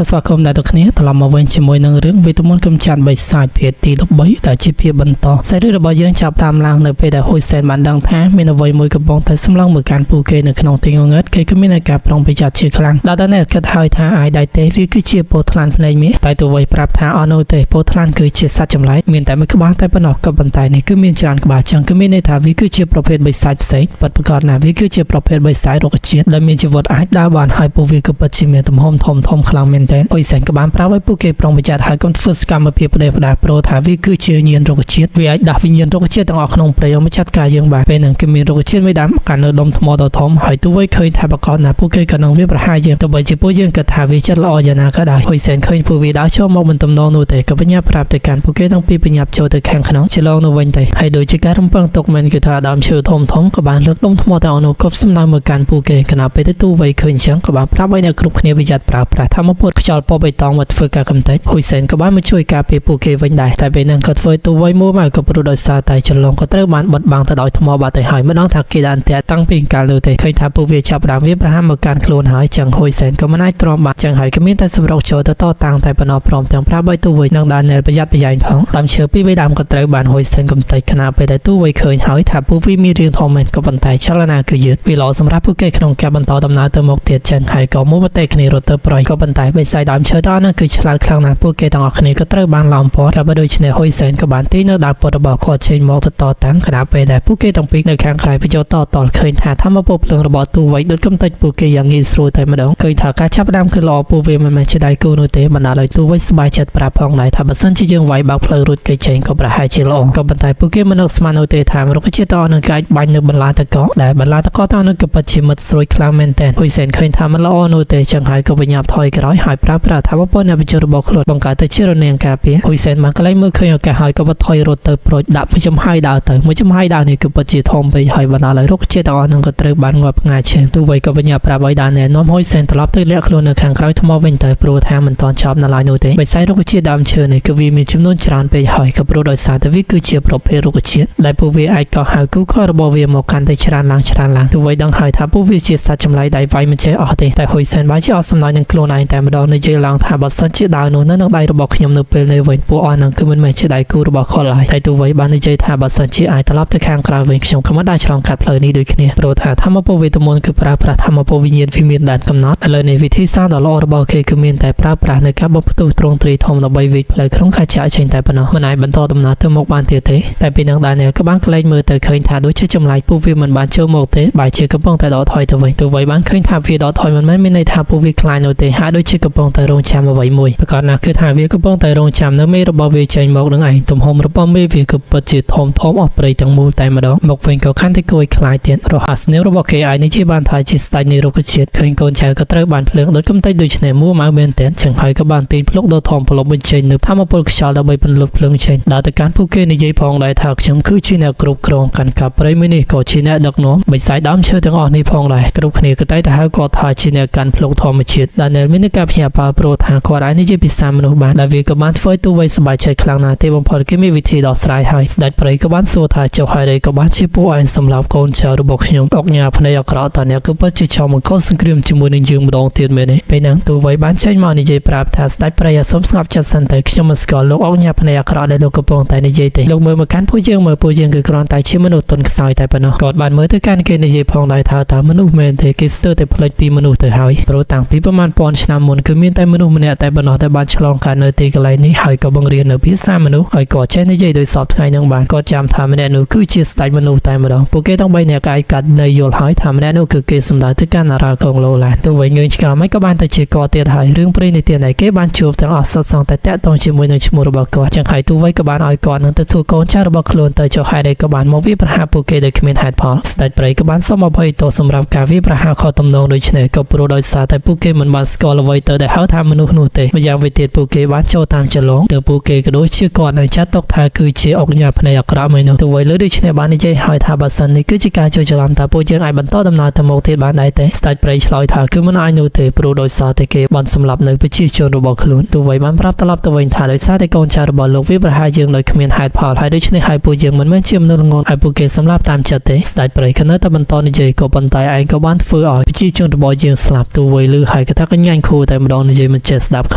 សូមស្វាគមន៍អ្នកទាំងគ្នាត្រឡប់មកវិញជាមួយនឹងរឿងវេទមន្តកំចាត់បិសាចភាគទី13ដែលជាភាគបន្តសាច់រឿងរបស់យើងចាប់តាមឡើងនៅពេលដែលហ៊ុយសែនបានដឹងថាមានអ្វីមួយកំពុងតែសម្លឹងមកកាន់ពួកគេនៅក្នុងទីងងឹតគេក៏មានការប្រុងប្រយ័ត្នជាខ្លាំងដល់តែអ្នកគិតហើយថាអាចដែរទេវាគឺជាពោធិ៍ថ្លានភ្នែកមាសតែទោះបីប្រាប់ថាអត់នោះទេពោធិ៍ថ្លានគឺជាសត្វចម្លែកមានតែមួយក្បាលតែប៉ុណ្ណោះក៏ប៉ុន្តែនេះគឺមានច្រើនក្បាលចឹងគឺមានន័យថាវាគឺជាប្រភេទបិសាចផ្សេងពិតប្រាកដណាស់វាគឺជាប្រភេទបិសាចរុក្ខជាតិដែលមានជីវិតអាចដើរបានហើយពួកវាក៏ពិតជាមានទំហំធំធំខ្លាំងមែនទែនអ៊ុយសែនក៏បានប្រាប់ឲ្យពួកគេប្រុងប្រយ័ត្នហើយកុំធ្វើសកម្មភាពផ្ដេសផ្ដាសព្រោះថាវាគឺជាញាណរុក្ខជាតិវាអាចដាស់វិញ្ញាណរុក្ខជាតិទាំងអស់ក្នុងព្រៃឲ្យមកចាត់ការយើងបានពេលហ្នឹងគឺមានរុក្ខជាតិមួយដើមកាន់នៅដុំថ្មដ៏ធំហើយទោះបីឃើញថាប្រកបណាស់ពួកគេក៏នឹងវាប្រហារយើងទោះបីជាពួកយើងគិតថាវាចិត្តល្អយ៉ាងណាក៏ដោយហ៊ុយសែនឃើញពួកវាដើរចូលមកមិនទំនងនោះទេក៏បញ្ញាប្រាប់ទៅកាន់ពួកគេទាំងពីរបញ្ញាប់ចូលទៅខាងក្នុងឆ្លងនោះវិញទេហើយដូចជាការរំពឹងទុកមែនគឺថាដើមឈើធំធំក៏បានលើកដុំថ្មទាំងអស់នោះគប់សំដៅមកកាន់ពួកគេខណៈពេលទៅទូវ័យឃើញចឹងក៏បានប្រាប់ឲ្យអ្នកគ្រប់គ្នាប្រយ័ត្នប្រើប្រាស់ធម្មពលខ្យល់ពណ៌បៃតងមកធ្វើការកំទេចហ៊ុយសែនក៏បានមកជួយការពារពួកគេវិញដែរតែពេលហ្នឹងក៏ធ្វើឲ្យទូវ័យមួមកក៏ព្រោះដោយសារតែចលងក៏ត្រូវបានបិទបាំងទៅដោយថ្មបាត់ទៅហើយមិនដឹងថាគេបានអន្ទាក់តាំងពីកាលនោះទេឃើញថាពួកវាចាប់ផ្ដើមវាប្រហារមកកាន់ខ្លួនហើយចឹងហ៊ុយសែនក៏មិនអាចទ្រាំបានចឹងហើយក៏មានតែសម្រុកចូលទៅតតាំងតែប៉ុណ្ណោះព្រមទាំងប្រាប់ឲ្យទូវ័យនឹងដានែលប្រយ័ត្នប្រយែងផងតាមឈើពីរបីដើមក៏ត្រូវបានហ៊ុយសែនកំទេចខណៈពេលដែលទូវ័យឃើញហើយថាពួកវាមានរាងធំមែនក៏ប៉ុន្តែចលនាគឺយឺតវាល្អសម្រាប់ពួកគេក្នុងការបន្តដំណើរទៅមុខទៀតចឹងហើយក៏មួប្រទេសគ្នារត់ទៅប្រយក៏ប៉ុន្តែបិសាចដើមឈើតនោះគឺឆ្លាតខ្លាំងណាស់ពួកគេទាំងអស់គ្នាក៏ត្រូវបានឡោមព័ទ្ធក៏បើដូច្នេះហ៊ុយសែនក៏បានទាញនៅដាវពតរបស់គាត់ចេញមកទៅតតាំងខណៈពេលដែលពួកគេទាំងពីរនៅខាងក្រៅបញ្ចូលតតលឃើញថាធម្មពលភ្លើងរបស់ទូវ័យដូចកំទេចពួកគេយ៉ាងងាយស្រួលតែម្ដងឃើញថាការចាប់ផ្ដើមគឺល្អពួកវាមិនមែនជាដៃគូនោះទេបណ្ដាលឲ្យទូវ័យសប្បាយចិត្តប្រាប់ផងដែរថាបើសិនជាយើងវាយបើកផ្លូវរួចគេចេញក៏ប្រហែលជាល្អក៏ប៉ុន្តែពួកគេមិននឹកស្មាននោះទេថារុក្ខជាតិតនឹងអាចបាញ់នៅបន្លាតកដែលបន្លាតកតនោះក៏ពិតជាមិត្តស្រួយខ្លាំងមែនទែនហ៊ុយសែនឃើញថាមិនល្អនោះទេចឹងហើយក៏បញ្ញាប់ថយក្រោយហើយប្រើប្រាស់ធម្មពលអ្នកវិជ្ជារបស់ខ្លួនបង្កើតទៅជារនាំងការពារហ៊ុយសែនបានកន្លែងមើលឃើញឱកាសហើយក៏បថយរត់ទៅប្រូចដាក់មួយចំហាយដើរទៅមួយចំហាយដើរនេះគឺពិតជាធំពេកហើយបណ្ដាលឲ្យរុក្ខជាតិទាំងអស់នឹងក៏ត្រូវបានងាប់ផ្ងាឈាមទោះបីក៏បញ្ញាប្រាប់ឲ្យដានណែនាំហ៊ុយសែនត្រឡប់ទៅលាក់ខ្លួននៅខាងក្រោយថ្មវិញទៅព្រោះថាមិនទាន់ចប់នៅឡើយនោះទេបិសាចរុក្ខជាតិដើមឈើនេះគឺវាមានចំនួនច្រើនពេកហើយក៏ព្រោះដោយសារតែវាគឺជាប្រភេទរុក្ខជាតិដែលពួកវាអាចកោះហៅគូខរបស់វាមកកាន់តែច្រើនឡើងច្រើនឡើងទោះបីដឹងហើយថាពួកវាជាសត្វចម្លែកដែលវាយមិនចេះអស់ទេតែហ៊ុយសែនបានជាអស់សំណើចនឹងខ្លួនឯងតែម្ដងនិយាយឡើងថាបើសិនជាដាវនោះនៅនឹងដៃរបស់ខ្ញុំនៅពេលនេះវិញពួកអស់នឹងគឺមិនមែនជាដៃគូរបស់គាត់ឡើយតែទោះបីបាននិយាយថាបើសិនជាអាចត្រឡប់ទៅខាងក្រៅវិញខ្ញុំក៏មិនដែលឆ្លងកាត់ផ្លូវនេះដូចគ្នាព្រោះថាធម្មពលវេទមន្តគឺប្រើប្រាស់ធម្មពលវិញ្ញាណវិមានដែនកំណត់ឥឡូវនេះវិធីសាស្ត្រដ៏ល្អរបស់គេគឺមានតែប្រើប្រាស់នៅការបំផ្ទុះទ្រង់ទ្រាយធំដើម្បីវិចផ្លូវក្នុងការចាក់ចេញតែប៉ុណ្ណោះមិនអាចបន្តដំណើរទៅមុខបានទៀតទេតែពីនឹងដែរនេះក៏បានក្លែងមើលទៅឃើញថាដូចជាចម្លែកពួកវាមិនបានចូលមកទេបែរជាកំពុងតែដកថយទៅវិញទោះបីបានឃើញថាវាដកថយមិនមែនមានន័យថាពួកវាខ្លាចនោះទេហាក់ដូចជាកំពុងតែរងចាំអ្វីមួយប្រកបណាស់គឺថាវាកំពុងតែរងចាំនៅមេរបស់វាចេញមកនឹងឯងទំហំរបស់មេវាគឺពិតជាធំធំអស់ព្រៃទាំងមូលតែម្ដងមកវិញក៏កាន់តែគួរឲ្យខ្លាចទៀតរហ័សនាមរបស់គេឯងនេះជាបានថាជាស្ដេចនៃរុក្ខជាតិឃើញកូនចៅក៏ត្រូវបានភ្លើងដូចកំទេចដូចនេះមួម៉ៅមែនទែនចឹងហើយក៏បានទាញភ្លុកដ៏ធំផ្លុំបញ្ចេញនៅធម្មពលខ្យល់ដើម្បីពន្លត់ភ្លើងចេញដើរទៅកាន់ពួកគេនិយាយផងដែរថាខ្ញុំគឺជាអ្នកគ្រប់គ្រងកាន់កាប់ព្រៃមួយនេះក៏ជាអ្នកដឹកនាំបិសាចដើមឈើទាំងអស់នេះផងដែរគ្រប់គ្នាក៏តែងតែហៅគាត់ថាជាអ្នកកាន់ភ្លុកធម្មជាតិដែលមានការភ្ញាក់ផ្អើលព្រោះថាគាត់អាចនិយាយភាសាមនុស្សបានដែលវាក៏បានធ្វើឲ្យទូវ័យសប្បាយចិត្តខ្លាំងណាស់ទេបំផុតគេមានវិធីដោះស្រាយហើយស្ដេចព្រៃក៏បានសួរថាចុះហើយអីក៏បានជាពួកឯងសម្លាប់កូនចៅរបស់ខ្ញុំអុកញ៉ាភ្នែកអាក្រក់តើអ្នកក៏ពិតជាចង់បង្កសង្គ្រាមជាមួយនឹងយើងម្ដងទៀតមែនទេពេលហ្នឹងទូវ័យបានចេញមកនិយាយប្រាប់ថាស្ដេចព្រៃឲ្យសុំស្ងប់ចិត្តសិនទៅខ្ញុំមិនស្គាល់លោកអុកញ៉ាភ្នែកអាក្រក់ដែលលោកកំពុងតែនិយាយទេលោកមើលមកកាន់ពួកយើងមើលពួកយើងគឺគ្រាន់តែជាមនុស្សទន់ខ្សោយតែប៉ុណ្ណោះគាត់បានមើលទៅកាន់គេនិយាយផងដែរថាតើមនុស្សមែនទេគេស្ទើរតែភ្លេចពីមនុស្សទៅហើយព្រោះតាំងពីប្រមាណពាន់ឆ្នាំមុនគឺមានតែមនុស្សម្នាក់តែប៉ុណ្ណោះដែលបានឆ្លងកាត់នៅទីកន្លែងនេះហើយក៏បង្រៀននៅភាសាមនុស្សហើយក៏ចេះនិយាយដោយសពថ្ងៃនឹងបានគាត់ចាំថាម្នាក់នោះគឺជាស្ដេចមនុស្សតែម្ដងពួកគេទាំងបីនាក់ក៏អាចកាត់នៅយល់ហើយថាម្នាក់នោះគឺគេសម្ដៅទៅកាន់អារ៉ាកងឡូឡានទោះវិញងើឆ្ងល់មិនក៏បានទៅជាកទៀតហើយរឿងព្រេងនេះទៀតឯគេបានជួបទាំងអស់សុទ្ធសឹងតែតាក់ទងជាមួយនឹងឈ្មោះរបស់គាត់ចឹងហើយទោះវិញក៏បានឲ្យគាត់នឹងទៅសួរកូនចៅរបស់ខ្លួនទៅចុះហេតុអីក៏បានមកវាប្រហារពួកគេដោយគ្មានហេតុផលស្ដេចព្រៃក៏បានសូមអភ័យទោសសម្រាប់ការវាប្រហារខុសទំនងដូចនេះក៏ព្រោះដោយសារតែពួកគេមិនបានស្គាល់អ្វីទៅដែលហៅថាមនុស្សនោះទេម្យ៉ាងវិញទៀតពួកគេបានចូលតាមចលងទើបពួកគេក៏ដូចជាគាត់នឹងចាត់ទុកថាគឺជាអុកញ៉ាភ្នែកអាក្រក់មួយនោះទោះបីលើដូចនេះបាននិយាយហើយថាបើសិននេះគឺជាការចូលច្រឡំតើពួកយើងអាចបន្តដំណើរទៅមុខទៀតបានដែរទេស្ដេចព្រៃឆ្លើយថាគឺមិនអាចនោះទេព្រោះដោយសារតែគេបានសម្លាប់នៅប្រជាជនរបស់ខ្លួនទោះបីបានប្រាប់ត្រឡប់ទៅវិញថាដោយសារតែកូនចៅរបស់លោកវាប្រហែលយើងដោយគ្មានហេតុផលហើយដូច្នេះហើយពួកយើងមិនមែនជាមនុស្សល្ងងហើយពួកគេសម្លាប់តាមចិត្តទេស្ដេចព្រៃក៏នៅតែបន្តនិយាយក៏ប៉ុន្តែឯងក៏បានធ្វើឲ្យប្រជាជនរបស់យើងស្លាប់ទោះបីលឺហើយក៏ថាកញ្ញាញ់ខួរតែម្ដង ម្ដងនិយាយមិនចេះស្ដាប់គ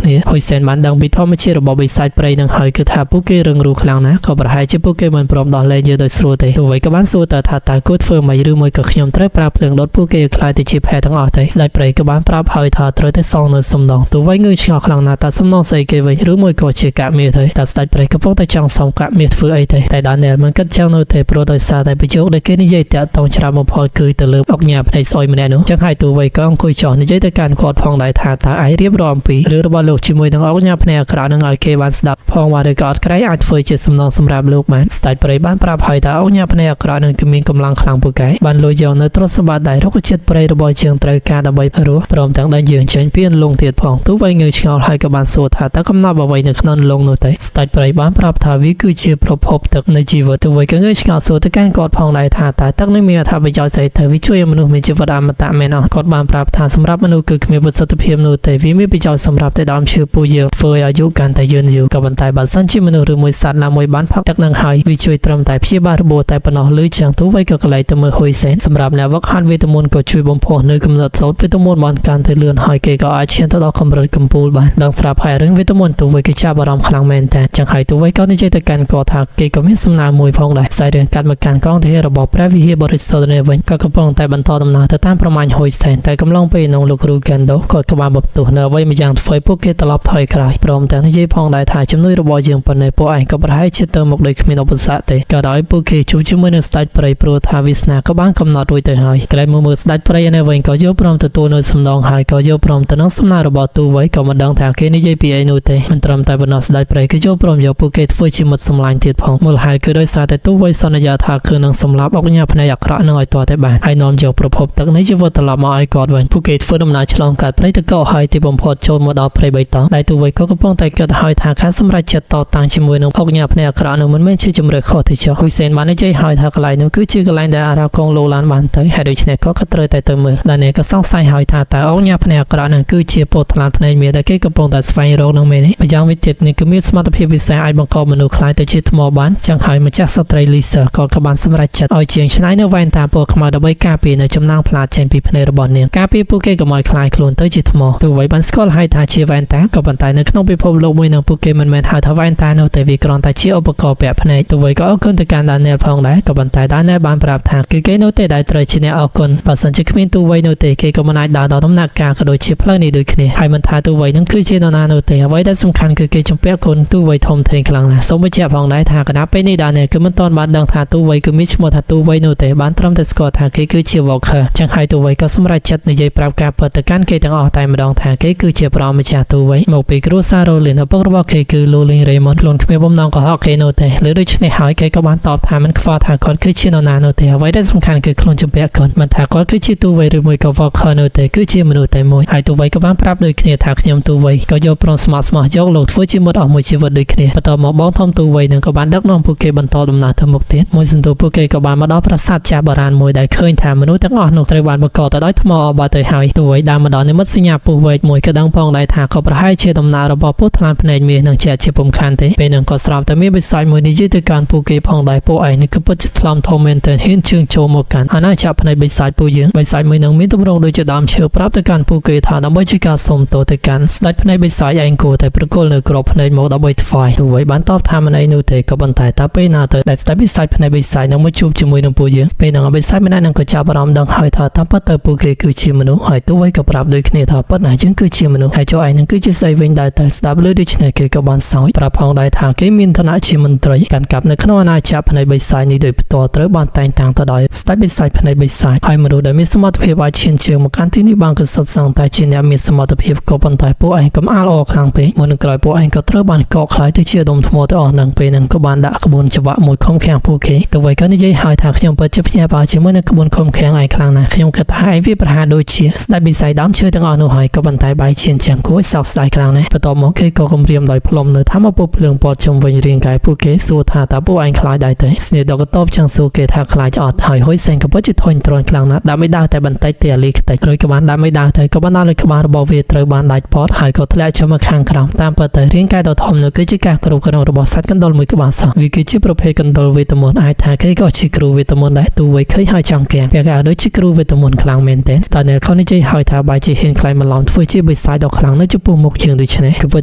្នាហ៊ុយសែនបានដឹងពីធម្មជាតិរបស់បិសាចព្រៃនឹងហើយគឺថាពួកគេរឹងរូសខ្លាំងណាស់ក៏ប្រហែលជាពួកគេមិនព្រមដោះលែងយើងដោយស្រួលទេទូវៃក៏បានសួរតើថាតើគួរធ្វើម៉េចឬមួយក៏ខ្ញុំត្រូវប្រើភ្លើងដុតពួកគេឲ្យក្លាយទៅជាផែទាំងអស់ទេស្ដេចព្រៃក៏បានប្រាប់ហើយថាត្រូវតែសងនៅសំណងទូវៃងឿឆ្ងល់ខ្លាំងណាស់តើសំណងស្អីគេវិញឬមួយក៏ជាកាក់មាសទេតើស្ដេចព្រៃកំពុងតែចង់សងកាក់មាសធ្វើអីទេតែដានីលមិនគិតចឹងនោះទេព្រោះដោយសារតែប្រយោគដែលគេនិយាយតាក់ទងច្រើនបំផុតគឺទៅលើអុកញ៉ាភ្នែកស្អុយម្នាក់នោះចឹងហើយទូវៃក៏អង្គុយចុះនិយាយទៅកាន់គាត់ផងដែរថាតើអាចរៀបរាប់អំពីរឿងរបស់លោកជាមួយនឹងអុកញ៉ាភ្នែកអាក្រក់នឹងឲ្យគេបានស្ដាប់ផងបាទឬក៏អត់ក្រែងអាចធ្វើជាសំណងសម្រាប់លោកបានស្ដេចព្រៃបានប្រាប់ហើយថាអុកញ៉ាភ្នែកអាក្រក់នឹងគឺមានកម្លាំងខ្លាំងពូកែបានលួចយកនៅទ្រព្យសម្បត្តិដែលរុក្ខជាតិព្រៃរបស់យើងត្រូវការដើម្បីរស់ព្រមទាំងដេញយើងចេញពីអន្លង់ទៀតផងទូវៃងើឆ្ងល់ហើយក៏បានសួរថាតើកំណប់អ្វីនៅក្នុងអន្លង់នោះទេស្ដេចព្រៃបានប្រាប់ថាវាគឺជាប្រភពទឹកនៃជីវិតទូវៃក៏ងើឆ្ងល់សួរទៅកាន់គាត់ផងដែរថាតើទឹកនេះមានអត្ថប្រយោជន៍ស្អីទៅវាជួយឲ្យមនុស្សមានជីវិតអមតៈមែនអត់គាត់បានប្រាប់ថាសម្រាប់មនុស្សគឺគ្មានប្រសិទ្ធភាពនោះទេវាមានប្រយោជន៍សម្រាប់តែដើមឈើពូយើងធ្វើឲ្យអាយុកាន់តែយឺនយូរក៏ប៉ុន្តែបើសិនជាមនុស្សឬមួយសត្វណាមួយបានផឹកទឹកនឹងហើយវាជួយត្រឹមតែព្យាបាលរបួសតែប៉ុណ្ណោះឬចឹងទូវៃក៏កលែងទៅមើលហ៊ុយសែនសម្រាប់អ្នកវឹកហាត់វេទមន្តក៏ជួយបំផុសនៅកំណត់សូត្រវេទមន្តបានកាន់តែលឿនហើយគេក៏អាចឈានទៅដល់កម្រិតកំពូលបានដឹងស្រាប់ហើយរឿងវេទមន្តទូវៃក៏ចាប់អារម្មណ៍ខ្លាំងមែនតើចឹងហើយទូវៃក៏និយាយទៅកាន់គាត់ថាគេក៏មានសំណើមួយផងដែរខ្សែរឿងកាត់មកកាន់កងទាហានរបស់ព្រះវិហារបរិសុទ្ធនេះវិញក៏កំពុងតែបន្តដំណើរទៅតាមប្រមាញ់ហ៊ុយសែនតែកំឡុងពេលនោះលោកគ្រូកេនដូគាត់ក៏បានបំផ្ទុះនៅអ្វីម្យ៉ាងធ្វើឲ្យពួកគេត្រឡប់ថយក្រោយព្រមទាំងនិយាយផងដែរថាជំនួយរបស់យើងប៉ុណ្ណេះពួកឯងក៏ប្រហែលជាទៅមុខដោយគ្មានឧបសគ្គទេក៏ដោយពួកគេជួបជាមួយនឹងស្ដេចព្រៃព្រោះថាវាសនាក៏បានកំណត់រួចទៅហើយកន្លែងមើលស្ដេចព្រៃនេះវិញក៏យកព្រមទទួលនៅសំណងហើយក៏យកព្រមទៅនឹងសំណើរបស់ទូវៃក៏មិនដឹងថាគេនិយាយពីអីនោះទេមិនត្រឹមតែប៉ុណ្ណោះស្ដេចព្រៃក៏យកព្រមយកពួកគេធ្វើជាមិត្តសម្លាញ់ទៀតផងមូលហេតុគឺដោយសារតែទូវៃសន្យាថាគឺនឹងសម្លាប់អុកញ៉ាភ្នែកអាក្រក់នឹងឲ្យទាល់តែបានហើយនាំយកប្រភពទឹកនៃជីវិតត្រឡប់មកឲ្យគាត់វិញពួកគេធ្វើដំណើរឆ្លងកាត់ព្រៃតកហើយទីបំផុតចូលមកដល់ព្រៃបៃតងដែលទូវៃក៏កំពុងតែគិតហើយថាការសម្រេចចិត្តតតាំងជាមួយនឹងអុកញ៉ាភ្នែកអាក្រក់នោះមិនមែនជាជំរឿខុសទេចុះហ៊ុយសែនបាននិយាយហើយថាកន្លែងនោះគឺជាកន្លែងដែលអារ៉ាកងឡូឡានបានទៅហើយដូច្នេះក៏ត្រូវតែទៅមើលដែលនេះក៏សង្ស័យហើយថាតើអុកញ៉ាភ្នែកអាក្រក់នោះគឺជាពោតថ្លានភ្នែកមាសដែលគេកំពុងតែស្វែងរកនឹងមែនទេម្យ៉ាងវិញទៀតនេះគឺមានសមត្ថភាពពិសេសអាចបង្កមនុស្សក្លាយទៅជាថ្មបានចឹងហើយម្ចាស់ស្ត្រីលីសឺក៏បានសម្រេចចិត្តឲ្យជាងឆ្នៃនៅវ៉ែនតាពណ៌ខ្មៅដើម្បីការពារនៅចំណាំងផ្លាតចេញពីភ្នែករបស់នាងការពារពួកគេកុំឲ្យក្លាយខ្លួនទៅជាថ្មទោះបីបានស្គាល់ហើយថាជាវ៉ែនតាក៏ប៉ុន្តែនៅក្នុងពិភពលោកមួយនឹងពួកគេមិនមែនហៅថាវ៉ែនតានោះទេវាគ្រាន់តែជាឧបករណ៍ពាក់ភ្នែកទោះបីក៏អរគុណទៅកាន់ដានីលផងដែរក៏ប៉ុន្តែដានីលបានប្រាប់ថាគឺគេនោះទេដែលត្រូវជាអ្នកអរគុណបើសិនជាគ្មានទូវៃនោះទេគេក៏មិនអាចដើរដល់ដំណាក់កាលក៏ដូចជាផ្លូវនេះដូចគ្នាហើយមិនថាទូវៃនឹងគឺជានរណានោះទេអ្វីដែលសំខាន់គឺគេជំពាក់គុណទូវៃធំធេងខ្លាំងណាស់សូមបញ្ជាក់ផងដែរថាគណៈពេលនេះដានីលគឺមិនទាន់បានដឹងថាទូវៃគឺមានឈ្មោះថាទូវៃនោះទេបានត្រឹមតែស្គាល់ថាគេគឺជា Walker ចឹងហើយទូវៃក៏សម្រេចចិត្តនិយាយប្រាប់ការពិតទៅកាន់គេទាំងអស់តែម្ដងថាគេគឺជាប្រម្ចាស់ទូវៃមកពីគ្រួសារ Rolin ឪពុករបស់គេគឺ Lolin Raymond ខ្លួនគ្មានបំណងកុហកគេនោះទេឬដូច្នេះហើយគេក៏បានតបថាមិនខ្វល់ថាគាត់គឺជានរណានោះទេអ្វីដែលសំខាន់គឺខ្លួនជំពាក់គុណមិនថាគាត់គឺជាទូវៃឬមួយក៏ Walker នោះទេគឺជាមនុស្សតែមួយហើយទូវៃក៏បានប្រាប់ដូចគ្នាថាខ្ញុំទូវៃក៏យកព្រមស្មោះស្មោះយកលោកធ្វើជាមិត្តអស់មួយជីវិតដូចគ្នាបន្ទាប់មកបងធំទូវៃនឹងក៏បានដឹកនាំពួកគេបន្តដំណើរទៅមុខទៀតមួយសន្ទុះពួកគេក៏បានមកដល់ប្រាសាទចាស់បុរាណមួយដែលឃើញថាមនុស្សទាំងអស់នោះត្រូវបានបង្កទៅដោយថ្មអស់បាត់ទៅហើយទូវៃដើរមកដល់និមិត្តសញ្ញាពុះវែកមួយក៏ដឹងផងដែរថាក៏ប្រហែលជាដំណើររបស់ពួកថ្លានភ្នែកមាសនឹងជាជាពុំខានទេពេលនឹងក៏ស្រាប់តែមានបិសាចមួយនិយាយទៅកាន់ពួកគេផងដែរពួកឯងនេះគឺពិតជាថ្លំធំមែនទែនហ៊ានជើងចូលមកកាន់អាណាចក្រភ្នែកបិសាចពួកយើងបិសាចមួយនឹងមានទម្រង់ដូចជាដើមឈើប្រាប់ទៅកាន់ពួកគេថាដើម្បីជាការសុំទោសទៅកាន់ស្ដេចភ្នែកបិសាចឯងគួរតែប្រគល់នៅក្របភ្នែកមកដើម្បីថ្វាយទូវៃបានតបថាមិនអីនោះទេក៏ប៉ុន្តែតើពេលណាទៅដែលស្ដេចបិសាចភ្នែកបិសាចនឹងមកជួបជាមួយនឹងពួកយើងពេលនឹងបិសាចម្នាក់នឹងក៏ចាប់អារម្មណ៍ដឹងហើយថាតាមពិតទៅពួកគេគឺជាមនុស្សហើយទូវៃក៏ប្រាប់ដូចគ្នាថាពិតណាស់យើងគឺជាមនុស្សហើយចូលឯងនឹងគឺជាស្អីវិញដែរតែស្ដាប់លើដូច្នេះគេក៏បានសោយប្រាប់ផងដែរថាគេមានឋានៈជាមន្ត្រីកាន់កាប់នៅក្នុងអាណាចក្រភ្នែកបិសាចនេះដោយផ្ទាល់ត្រូវបានតែងតាំងទៅដោយស្ដេចបិសាចភ្នែកបិសាចហើយមនុស្សដែលមានសមត្ថភាពអាចឈានជើងមកកាន់ទីនេះបានក៏សុទ្ធសឹងតែជាអ្នកមានសមត្ថភាពក៏ប៉ុន្តែពួកឯងកុំអាលអរខ្លាំងពេកមុននឹងក្រោយពួកឯងក៏ត្រូវបានកកខ្លាយទៅជាដុំថ្មទាំងអស់នឹងពេលនឹងក៏បានដាក់ក្បួនច្បាក់មួយខំខាំងពួកគេទៅវិញក៏និយាយហើយថាខ្ញុំពិតជាភ្ញាក់ផ្អើលជាមួយនឹងក្បួនខំខាំងឯងខ្លាំងណាស់ខ្ញុំគិតថាឯងវាប្រហារដូចជាស្ដេចបិសាចដើមឈើទាំងអស់នោះហើយក៏ប៉ុន្តែបែរជាចាំគួរឲ្យសោកស្ដាយខ្លាំងណាស់បន្ទាប់មកគេក៏គំរាមដោយផ្លុំនៅធម្មពលភ្លើងពតជុំវិញរាងកាយពួកគេសួរថាតើពួកឯងខ្លាចដែរទេស្នេហ៍ដកតបចង់សួរគេថាខ្លាចអត់ហើយហ៊ុយសែនក៏ពិតជាធុញទ្រាន់ខ្លាំងណាស់ដាក់មិនដើរតែបន្តិចទេអាលីខ្ទេចរួចក៏បានដាក់មិនដើរទៅក៏បានដល់លើក្បាលរបស់វាត្រូវបានដាច់ពតហើយក៏ធ្លាក់ចុះមកខាងក្រោមតាមពិតទៅរាងកាយដ៏ធំនោះគឺជាការគ្រប់គ្រងរបស់សត្វកណ្ដុរមួយក្បាលសោះវាគឺជាប្រភេទកណ្ដុរវេទមន្តអាចថាគេក៏ជាគ្រូវេទមន្តដែរទូវៃឃើញហើយចង់គាំងពាក់កៅដូចជាគ្រូវេទមន្តខ្លាំងមែនទែនតែនៅខនិយាយហើយថាបែរជាហ៊ានខ្លែងបន្លំធ្វើជា ជាបិសាចដ៏ខ្លាំងនៅចំពោះមុខជាងដូច្នេះគឺពិត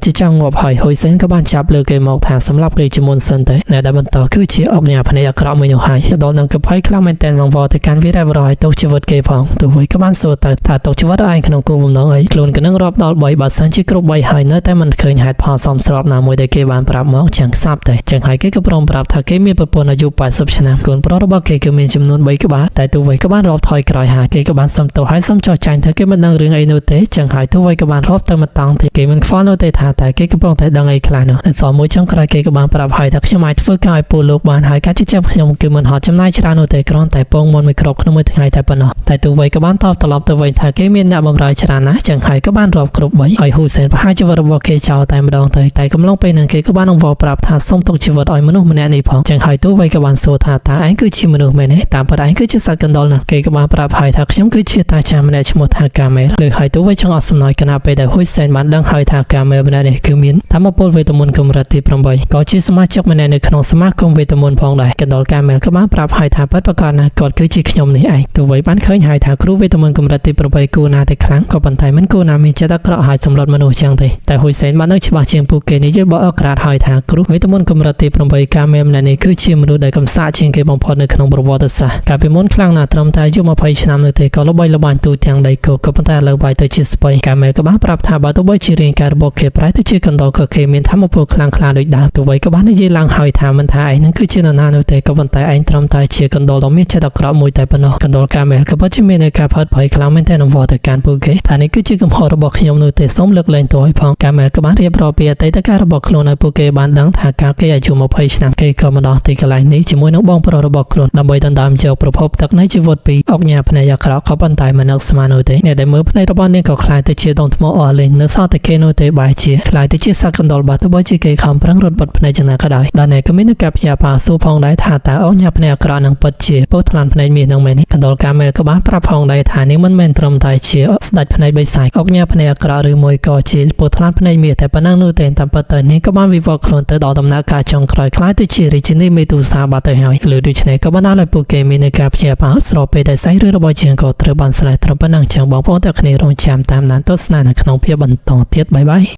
ជាចង់ងាប់ហើយហ៊ុយសេនក៏បានចាប់លើគេមកថាសម្រាប់គេជាមុនសិនទៅអ្នកដែលបន្តគឺជាអុកញ៉ាភ្នែកអាក្រក់មួយនោះហើយដល់នឹងកភ័យខ្លាំងមែនទែនវងវទៅកាន់វីរៈបរោះឲ្យទុកជីវិតគេផងទោះវិញក៏បានសួរទៅថាទុកជីវិតឯងក្នុងគោលបំណងអីខ្លួនក៏នឹងរាប់ដល់3បើសិនជាគ្រប់3ហើយនៅតែមិនឃើញហេតុផលសមស្របណាមួយដែលគេបានប្រាប់មកចឹងខ្សាប់តែចឹងហើយគេក៏ព្រមប្រាប់ថាគេមានប្រពន្ធអាយុ80ឆ្នាំកូនប្រុសរបស់គេគឺមានចំនួន3ក្បាលតែទោះវិញក៏បានរាប់ថយក្រោយហើយគេក៏បានសុំទោសហើយសុំចោះចាញ់ទៅគេមិនដឹងរឿងអីនោះទេចឹងហើយទោះវិញក៏បានរាប់ទៅមួយតង់ទៀតគេមិនខ្វល់នោះទេថាតែគេកំពុងតែដឹងអីខ្លះនោះអសមួយចុងក្រោយគេក៏បានប្រាប់ហើយថាខ្ញុំអាចធ្វើការឲ្យពលលោកបានហើយការជិះចាប់ខ្ញុំគឺមិនហត់ចំណាយច្រើននោះទេគ្រាន់តែពងមុនមួយគ្រាប់ក្នុងមួយថ្ងៃតែប៉ុណ្ណោះតែទោះវិញក៏បានតបត្រឡប់ទៅវិញថាគេមានអ្នកបម្រើច្រើនណាស់ចឹងហើយក៏បានរាប់គ្រប់3ឲ្យហ៊ូសេនប្រហែលជីវិតរបស់គេចោលតែម្ដងទៅតែកំឡុងពេលហ្នឹងគេក៏បានអង្វរប្រាប់ថាសូមទុកជីវិតឲ្យមនុស្សម្នាក់នេះផងចឹងហើយទោះវិញក៏បានសួរថាតើឯងគឺជាមនុស្សមែនទេតាមពិតឯងគឺជាសត្វកណ្ដុរណាគេក៏បានប្រាប់ហើយថាខ្ញុំគឺជាតាចាស់ម្នាក់ឈ្មោះថាកាមែលលើហើយទោះវិញចង់អត់សំណោចគណៈពេលដែលហ៊ុយសេនបានដឹងហើយថាកាមែលម្នាក់នេះគឺមានធម្មពលវេទមន្តកម្រិតទី8ក៏ជាសមាជិកម្នាក់នៅក្នុងសមាគមវេទមន្តផងដែរកណ្ដុរកាមែលក៏បានប្រាប់ហើយថាពិតប្រាកដណាស់គាត់គឺជាខ្ញុំនេះឯងទោះបីបានឃើញហើយថាគ្រូវេទមន្តកម្រិតទី8គួរណាតែខ្លាំងក៏ប៉ុន្តែមិនគួរណាមានចិត្តអាក្រក់ហើយសម្លុតមនុស្សចឹងទេតែហ៊ុយសេនបានដឹងច្បាស់ជាងពួកគេនេះយល់បកអក្រាតហើយថាគ្រូវេទមន្តកម្រិតទី8កាមែលម្នាក់នេះគឺជាមនុស្សដែលកំសាកជាងគេបំផុតនៅក្នុងប្រវត្តិសាស្ត្រកាលពីមុនខ្លាំងណាស់ត្រឹមតែអាយុ20ឆ្នាំនោះទេក៏ល្បីល្បាញទូទាំងដីគោកក៏ប៉ុន្តែឥឡូវបែរទៅជាស្បៃកាមែលក៏បានប្រាប់ថាបើទោះបីជារាងកាយរបស់គេប្រែទៅជាកណ្ដុរក៏គេមានធម៌ពលខ្លាំងក្លាដូចដើមទោះបីក៏បាននិយាយឡើងហើយថាមិនថាឯងនឹងគឺជានរណានោះទេក៏ប៉ុន្តែឯងត្រឹមតែជាកណ្ដុរដ៏មានចិត្តអាក្រក់មួយតែប៉ុណ្ណោះកណ្ដុរកាមែលក៏ពិតជាមានការផើតភ័យខ្លាំងមែនទែនអង្វរទៅកាន់ពួកគេថានេះគឺជាកំហុសរបស់ខ្ញុំនោះទេសូមលើកលែងទោសឲ្យផងកាមែលក៏បានរៀបរាប់ពីអតីតកាលរបស់ខ្លួនឲ្យពួកគេបានដឹងថាកាលគេអាយុ20ឆ្នាំគេក៏មកដល់ទីកន្លែងនេះជាមួយនឹងបងប្រុសរបស់ខ្លួនដើម្បីដណ្ដើមយកប្រភពទឹកនៃជីវិតពីអុកញ៉ាភ្នែកអាក្រក់ក៏ប៉ុន្តែមិននឹកស្មាននោះទេអ្នកដែលមើលភ្នែករបស់នាងក៏ខ្លាចទៅជាដុំថ្មអស់លេងនៅសល់តែគេនោះទេបែរជាខ្លាចទៅជាសត្វកណ្ដុរបាទោះបីជាគេខំប្រឹងរត់បត់ភ្នែកយ៉ាងណាក៏ដោយដល់នេះក៏មានការព្យាបាលសួរផងដែរថាតើអុកញ៉ាភ្នែកអាក្រក់នឹងពិតជាពោថ្លានភ្នែកមាសនឹងមែនទេកណ្ដុរកាមែលក៏បានប្រាប់ផងដែរថានាងមិនមែនត្រឹមតែជាស្ដេចភ្នែកបិសាចអុកញ៉ាភ្នែកអាក្រក់ឬមួយក៏ជាពោថ្លានភ្នែកមាសតែប៉ុណ្ណឹងនោះទេតាមពិតទៅនាងក៏បានវិវត្តខ្លួនទៅដល់ដំណាក់កាលចុងក្រោយខ្លាចទៅជារាជិនីមេទូសាបាត់ទៅហើយឬដូច្នេះក៏បានដល់ឲ្យពួកគេមានការព្យាបាលស្របពេលដែលសាច់រឿងរបស់ជាងក៏ត្រូវបានស្នេហ៍ត្រឹមប៉ុណ្ណឹងចឹងបងប្អូនទាំងគ្នារងចាំតាមដានទស្សនានៅក្នុងភាពបន្តទៀតបាយបាយ។